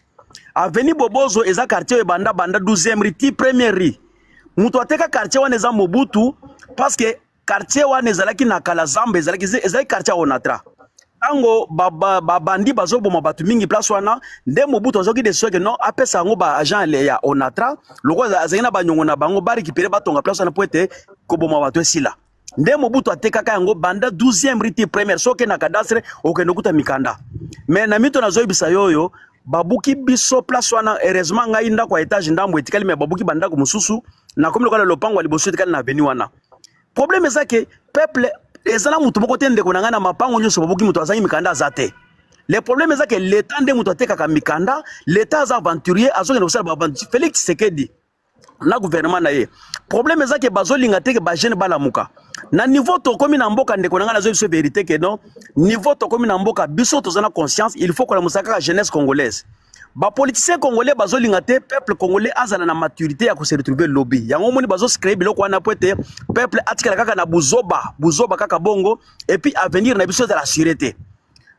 S9: Avenue Bobozo eza quartier oyo ebanda banda 12e rue ti première rue. Moto ateka quartier wana eza Mobutu, parce que quartier wana ezalaki na kala zamba, ezalaki quartier ya Onatra. Ntango babandi bazoboma bato mingi place wana, nde Mobutu azwaki décision ke non, apesa yango baagent ya Onatra, lokola azalaki na banyongo na bango, barécupérer, batonga place wana po ete koboma bato esila. Nde Mobutu atekaka yango banda 12e rue ti première. Soki na cadastre, okende okuta mikanda. Mais na mito nazoyebisa yo oyo, babuki biso place wana. Heureusement ngai ndako ya étage ndambo etikali, mais babuki bandako mosusu. Nakomi lokola lopango ya liboso etikali na avenue wana. Problème eza ke peuple eza na motu moko te. Ndeko na ngai, na mapango nyonso babuki, moto azangi mikanda aza te. Le problème eza ke l'État nde moto atekaka mikanda. L'État aza aventurier, azokende kosala baaventure. Félix Tshisekedi na gouvernement na ye, problème eza ke bazolinga te ke bajeune balamuka. Na niveau tokomi na mboka, ndeko na ngai, nazoyi biso vérité ke non, niveau tokomi na mboka, biso toza na conscience, il faut kolamusa kaka jeunesse congolaise. Bapoliticien congolais bazolinga te peuple congolais azala na maturité ya kose retrouver lobi. Yango omoni bazocréer biloko wana po ete peuple atikala kaka na buzoba, buzoba kaka bongo, et puis avenir na biso ezala assuré te.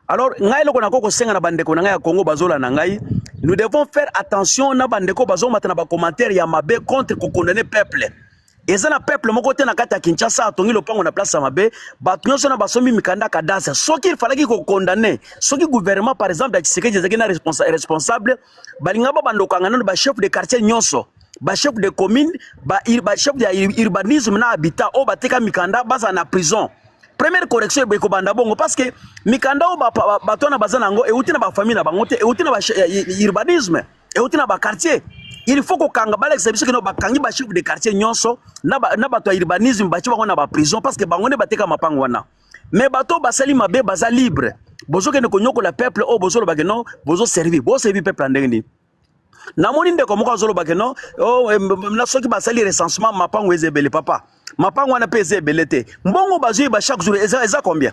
S9: Alors ngai, eloko nako kosenga na bandeko na ngai ya Congo bazolanda ngai, nous devons faire attention na bandeko bazomata na bacommentaire ya mabe contre kocondamner peuple. Eza na peuple moko te na kati ya Kinshasa atongi lopango na place ya mabe. Bato nyonso na basombi mikanda cadastre. Soki il fallaki kocondamner, soki gouvernement par exemple ya Tshisekedi ezalaki na responsable, balinga babanda kokanga nano bachef de quartier nyonso, bachef de commune, bachef ya urbanisme na habitat oyo bateka mikanda, bazala na prison. Première correction ekobanda bongo, parce que mikanda oyo bato wana baza nango euti na bafamille na bango te, euti na urbanisme, euti na baquartier. Il faut kokanga, balakisa biso kino bakangi bachef de quartier nyonso na bato ya urbanisme, batie bango na baprison, parce que bango nde bateka mapango wana. Mais bato basali mabe baza libre. Bozokende konyokola peuple oyo, bozolobake non, bozoservir, boservir peuple ya ndenge nini? Namoni ndeko moko azolobake non, oh, na soki basali recensement, mapango eza ebele. Papa, mapango wana mpe eza ebele te. Mbongo bazoyiba chaque jour eza combien?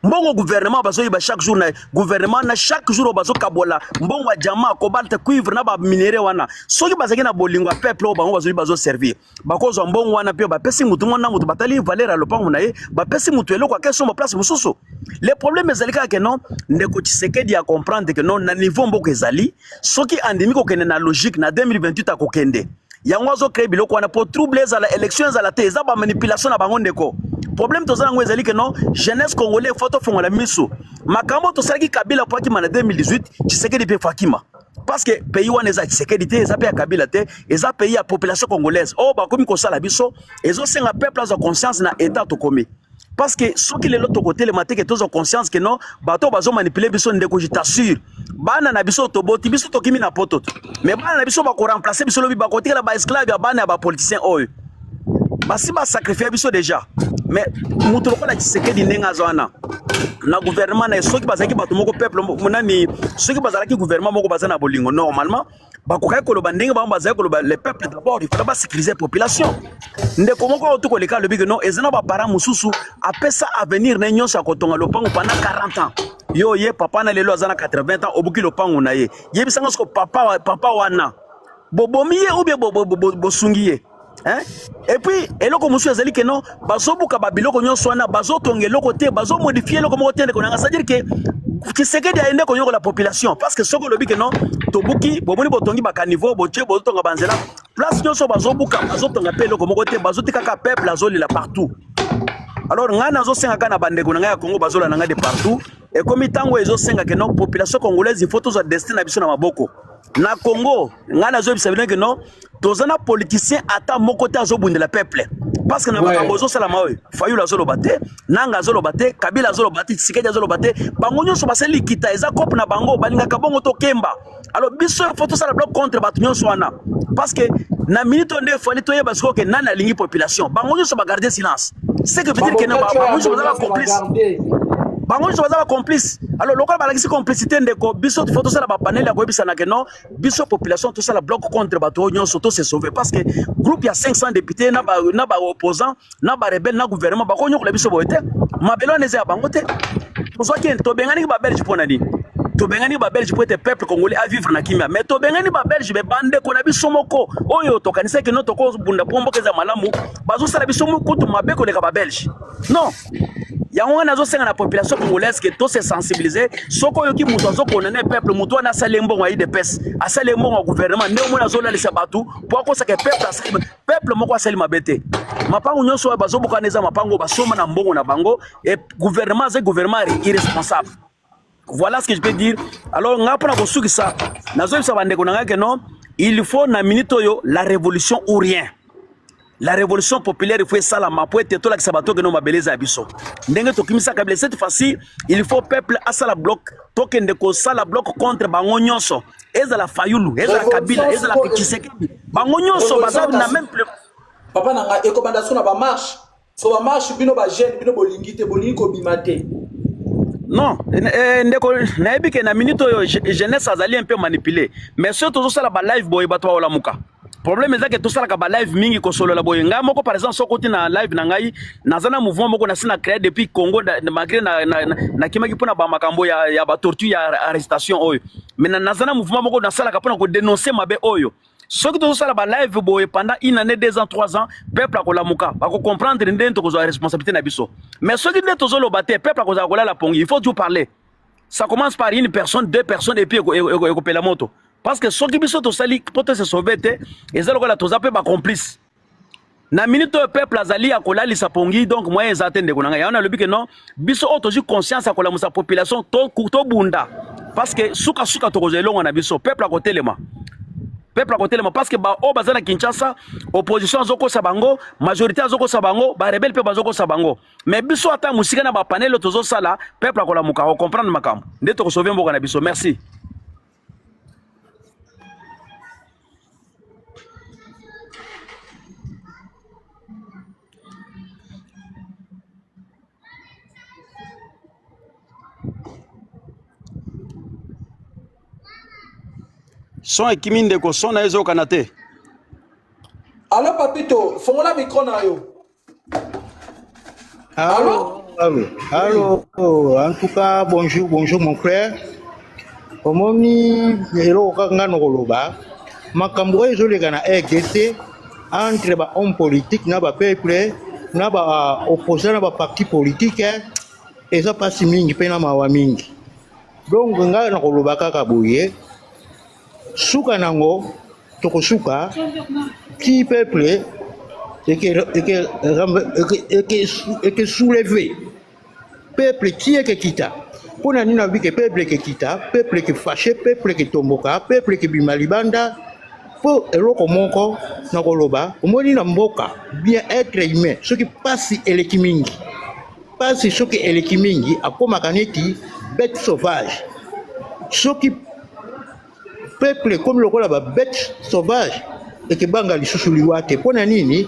S9: Mbongo gouvernement bazoyiba chaque jour, na gouvernement na chaque jour oyo bazokabola mbongo ya diamant, cobalt, cuivre na baminerai wana, soki bazalaki na bolingo ya peuple oyo bango bazoli bazoservir, bakozwa mbongo wana mpe bapesi mutu mwana na mutu, batali valeur ya lopango na ye, bapesi mutu eloko ake somba place mosusu. Le problème ezali kaka ke non, ndeko Tshisekedi ya comprendre ke non, na niveau mboka ezali, soki andimi kokende na logique na 2028 akokende. Yango azocréer biloko wana po trouble ezala, élection ezala te. Eza bamanipulation na bango. Ndeko, problème toza yango ezali ke non, jeunesse congolais, faut tofongola miso. Makambo tosalaki Kabila po akima na 2018, Tshisekedi mpe faut akima, parce que pays wana eza Tshisekedi te, eza mpe ya Kabila te, eza pays ya population congolaise. Oyo bakomi kosala biso ezosenga peuple azwa conscience na état tokomi, parce que soki lelo tokotelema te ke tozwa conscience ke non, bato bazomanipuler biso, ndeko, je t'assure, bana na biso toboti, biso tokimi na poto, mais bana na biso bakoremplacer biso lobi, bakotikala baesclave ya bana ya bapoliticien oyo basi basacrifier biso déjà. Mais moto lokola Tshisekedi, ndenge aza wana na gouvernement na ye, soki bazalaki bato moko peuple nani, soki bazalaki gouvernement moko baza na bolingo, normalement bakokaki koloba ndenge bango bazali koloba: le peuple d'abord, il faudra basécuriser population. Ndeko moko oyo tokoleka alobi ke non, eza na baparent mosusu apesa avenir na ye nyonso ya kotonga lopango pendant 40 ans. Yo ye papa na lelo aza na 80 ans, obuki lopango na ye. Yebisanga soko papa wana bobomi ye ou bien bosungi ye, hein? Et puis eloko mosusu ezali ke non, bazobuka babiloko nyonso wana, bazotonga eloko te, bazomodifier eloko moko te. Ndeko nanga, c'est-à-dire ke Tshisekedi ayende konyokola population parce que soki olobi ke non tobuki bomoni botongi bakaniveau botie bozotonga banzela place nyonso bazobuka bazotonga mpe eloko moko te bazotika kaka peuple azolela partout alors ngai nazosenga kaka na bandeko na ngai ya congo bazolanda ngai de partout ekomi ntango ezosenga ke non population congolaise il faut tozwa destin na biso na maboko na congo ngai nazoyebisa bino ke non toza na politicien ata moko te azobundela peuple parce que na makambo ezosalama oyo fayulu azoloba te nanga azoloba te kabila azoloba te tshisekedi azoloba te bango nyonso basali likita eza cope na bango balingaka bongo tokemba alors biso fo tosala bloc contre bato nyonso wana parce que na minute oyo nde efali toyeba sikoyo ke nani alingi population bango nyonso bagarde silence ce que veut dire ke bango nyonso baza bacomplice bango nyonso baza bacomplice alors lokola balakisi complicité ndeko biso fo tosala bapanele ya koyebisana ke non biso population tosala bloc contre bato oyo nyonso to se sauver parce que groupe ya 500 députés na ba na ba opposants na ba rebelles na gouvernement bakonyokola biso boye te mabele wana eza ya bango te tozwaki tobenganiki ba belge mpo na nini tobengani ba belge mpo ete peuple congolais a vivre na kimia mais tobengani ba belge me bandeko na biso moko oyo tokanisaki no tokobunda mpo mboka eza malamu bazosala biso kutu mabe koleka ba belge non yango wana nazosenga na population congolaise ke to se sensibiliser soki oyoki moto azokondane peuple moto wana asali mbongo ya idps asali mbongo ya gouvernement nde omoni azolalisa bato mpo akosaka peuple asali peuple moko asali mabe te mapango nyonso oyo bazobukana eza mapango basomba na mbongo na bango e gouvernement aza gouvernement irresponsable voilà ce que je peux dire alors ngai mpona kosukisa nazoyebisa bandeko na ngai ke non il faut na minute oyo la révolution ou rien la révolution populaire il faut esalama mpo ete tolakisa bato okende mabele eza ya biso ndenge tokimisa kabila cette fois-ci il faut peuple asala bloc tokende kosala bloc contre bango nyonso ezala fayulu ezala kabila ezala tshisekedi bango nyonso baza na même
S4: papa na ngai ekobanda so na bamarche So ba marche bino ba jeune bino bolingi te bolingi kobima te.
S9: Non, eh, eh, ndeko nayebi ke na minute oyo jeunesse azali un peu manipulé mais soki tozosala ba live boye bato baolamuka problème eza ke tosalaka ba live mingi kosolola boye ngai moko par exemple soki okoti na live na ngai naza na mouvement moko nasi na créé depuis congo malgré nakimaki mpona bamakambo ya, ya batorture ya arrestation oyo mais naza na mouvement moko nasalaka mpona kodenonce mabe oyo soki tozosala ba live boye pendant une année deux ans trois ans peuple akolamuka bakocomprendre ndenge tokozwa responsabilité na biso mais soki nde tozoloba te peuple akozala kolala pongi il faut toujours parler ça commence par une personne deux personnes et puis ekopela moto parce que soki biso tosali mpo to se sauver te eza lokola toza mpe bacomplice na minute oyo peuple azali ya kolalisa pongi donc moyen eza te ndeko na ngai yango nalobi ke non biso oyo tozwi conscience ya kolamusa population tobunda to parce que sukasuka tokozwa elongo na biso peuple akotelema peuple akotelema parce que baoyo baza na kinshasa opposition azokosa bango majorité azokosa bango barebele mpe bazokosa bango mais biso ata mosika na bapanele oyo tozosala peuple akolamuka akokomprendre makambo nde tokosauve mboka na biso merci Son ekimi ndeko, son na ye ezokana te.
S4: Allo Papito, fongola micro na yo.
S10: Allô, allô, allô, en tout cas, bonjour, bonjour mon frère. Omoni eloko kaka nga nakoloba makambo oyo ezoleka na RDC entre ba homme politique na ba peuple na ba opposant na ba parti politique eza mpasi mingi mpe na mawa mingi. Donc nga nakoloba kaka boye suka nango tokosuka ti peuple eke eke eke eke soulever peuple ti ekekita mpo na nini nalobi ke peuple ekekita peuple ekefashe peuple eketomboka peuple ekebima libanda mpo eloko moko na koloba omoni na mboka bien être humain soki mpasi eleki mingi mpasi soki eleki mingi akomaka neti bête sauvage soki peuple ekomi lokola ba bête sauvage ekebanga lisusu liwa te mpo na nini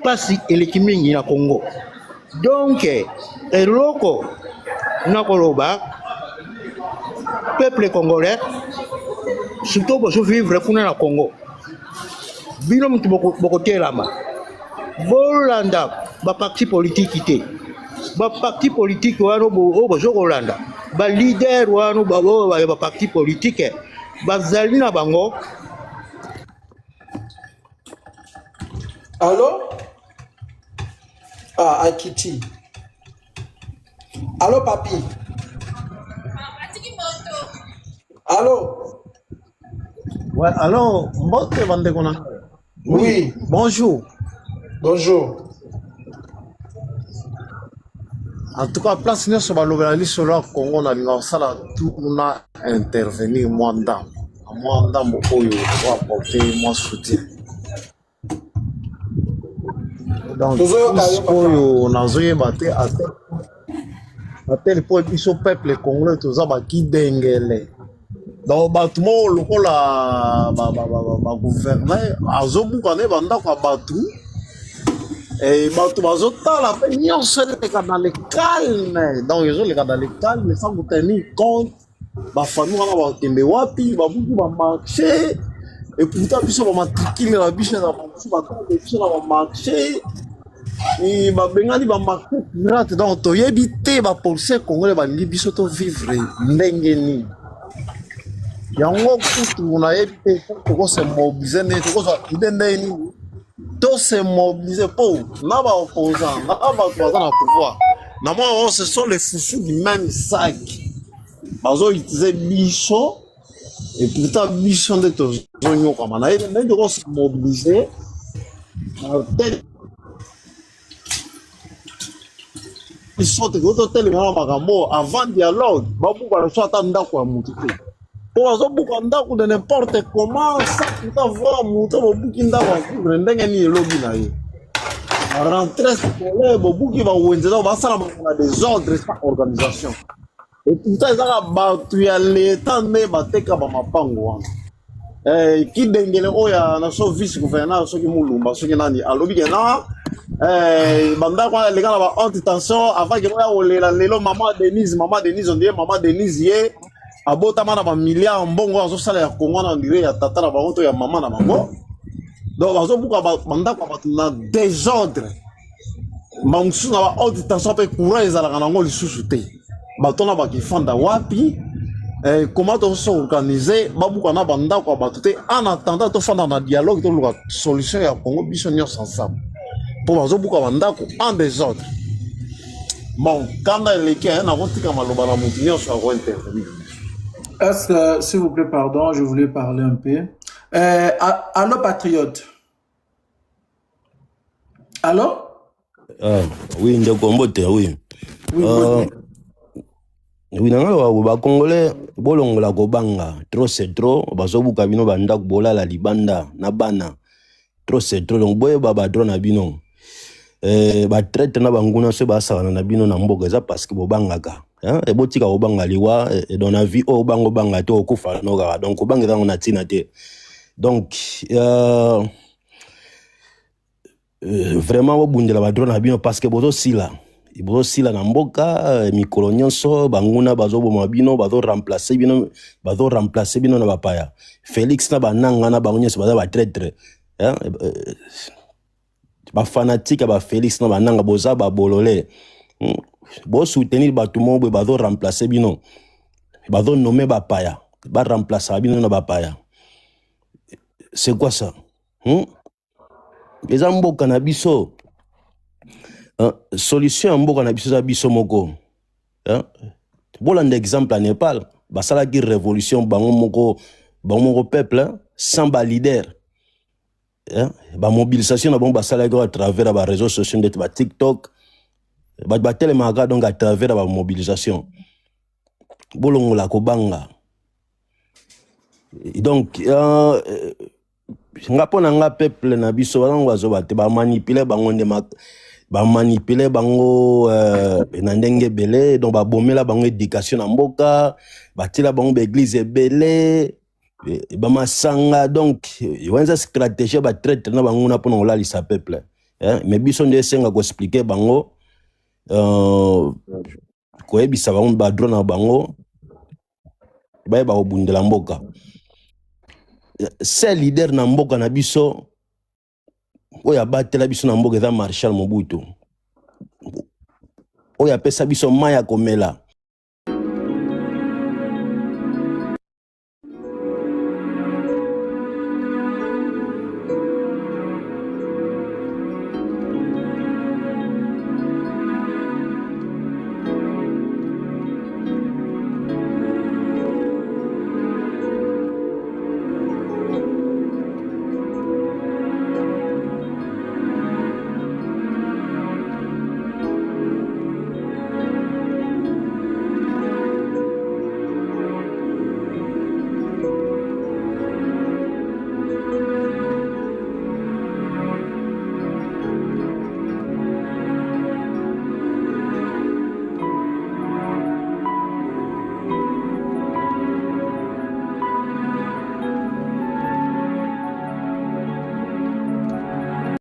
S10: mpasi eleki mingi na congo donc eloko nakoloba peuple congolais surtout bozovivre kuna na congo bino moto bokotelama bolanda baparti politiki te baparti politiki wana oyo bozo kolanda balider wana oyo ya baparti politike bazali na bango
S4: Allo? Ah, akiti. Allo papi. Allo?
S11: Ouais, alors, mbote bandeko na ngai.
S4: Oui.
S11: Oui, bonjour.
S4: Bonjour.
S11: En tout cas, place nyonso balobela lisolo ya Congo nalinga kosala tout na intervenir mwa ndambo. Mwa ndambo oyo ko apporter mwa soutien. Donc,
S4: Tozoyoka yo papa.
S11: oyo nazoyeba te à tel point biso peuple congolais toza bakidengele. Donc bato moko lokola bagouverneur azobuka nde bandako ya bato e bato bazotala mpe nyonso eleka dans le calme. Donc ezoleka dans le calme sans kotenir compte bafamille wana bakende wapi, babuki bamarché. Et pourtant biso bamatricule na biso na bamosusu bakande biso na bamarché, babengani bamarché pirate. Donc toyebi te bapolicier congolais balingi biso tovivre ndenge nini. Yango kutu nayebi te tokose mobiliser ndenge tokozwa idée ndenge nini tose mobiliser mpo na baopposant na bato baza na pouvoir na mwa oyo, ce sont les foufous du même sac. Bazoutiliser biso et pourtant biso nde tozonyokama. Nayebi ndenge tokose mobiliser na telle sorte que totelema na makambo avant dialogue, babuka na so ata ndako ya motu te, mpo bazobuka ndako de n'importe comment sans pourtant voir moto. Bobuki ndako ya vivre ndenge nini? Elobi na ye rentrée scolaire, bobuki bawenze, donc basala makambo na désordre sans organisation. Et pourtant ezaka bato ya leta nde bateka bamapango wana. Kidengele oyo ya na so vice gouverneur, soki Mulumba, soki nani, alobi ke na bandako wana eleka na ba haute tension. Avant ke oya kolela lelo mama Denise, mama Denise, on dirait mama Denise ye abotama na bamilliard, mbongo azosala ya Kongo wana on dirait ya tata na bango to ya mama na bango. Donc bazobuka bandako ya bato na désordre, bamosusu na ba haute tension mpe courant ezalaka nango lisusu te. Bato wana bakifanda wapi? Comment tosorganiser babuka na bandako ya bato te en attendant tofanda na dialogue, toluka solution ya Congo biso nyonso ensemble, mpo bazobuka bandako en désordre. Bon, kanda eleki, nakotika maloba na motu nyonso akointervenir.
S4: Est-ce que, s'il vous plaît, pardon, je voulais parler un peu. Allô, patriote. Allô?
S12: Ah, oui, ndeko, mbote, oui.
S4: Oui, mbote.
S12: Oui, nanga loba bacongolais bolongola kobanga. Trop c'est trop, bazobuka bino bandako, bolala libanda na bana. Trop c'est trop, donc boyeba badroit na bino. Batraître na banguna so basakana na bino na mboka eza parce que bobangaka. Hein? Ebotika kobanga liwa dans la vie oyo obanga obanga te, okufa no kaka. Donc kobanga ezango na ntina te. Donc vraiment bobundela badroit na bino parce que bozosila, bozosila na mboka mikolo nyonso. Banguna bazoboma bino, bazoremplacer bino, bazoremplacer bino na bapaya. Félix na bananga na bango nyonso baza batraître, hein? Bafanatike ya bafélix na bananga boza babolole. Bosoutenir bato moko boye bazoremplacer bino, bazonommer bapaya, baremplaçaka bino na bapaya. C'est quoi ça? Eza mboka na biso. Solution ya mboka na biso eza biso moko, hein? Bolanda exemple ya Népal, basalaki révolution bango moko, bango moko peuple, hein? Sans baleader, hein? Bamobilisation na bango basalaki à travers ya baréseaux sociaux ndeti batiktok, bato batelemaka donc à travers ya bamobilisation. Bolongola kobanga. Donc nga mpo na nga, peuple na biso bazango bazoba te, bamanipuler bango nde bamanipuler bango na ndenge ebele. Donc babomela bango éducation na mboka, batiela bango baéglise ebele, bamasanga. Donc wana eza stratégie ya batraître na bango na mpona kolalisa peuple, hein? Mais biso nde esenga koexpliquer bango, koyebisa bango badroit na bango, bayeba kobundela mboka. Seul leader na mboka na biso oyo abatela biso na mboka eza Marshal Mobutu, oyo apesa biso mai ya komela.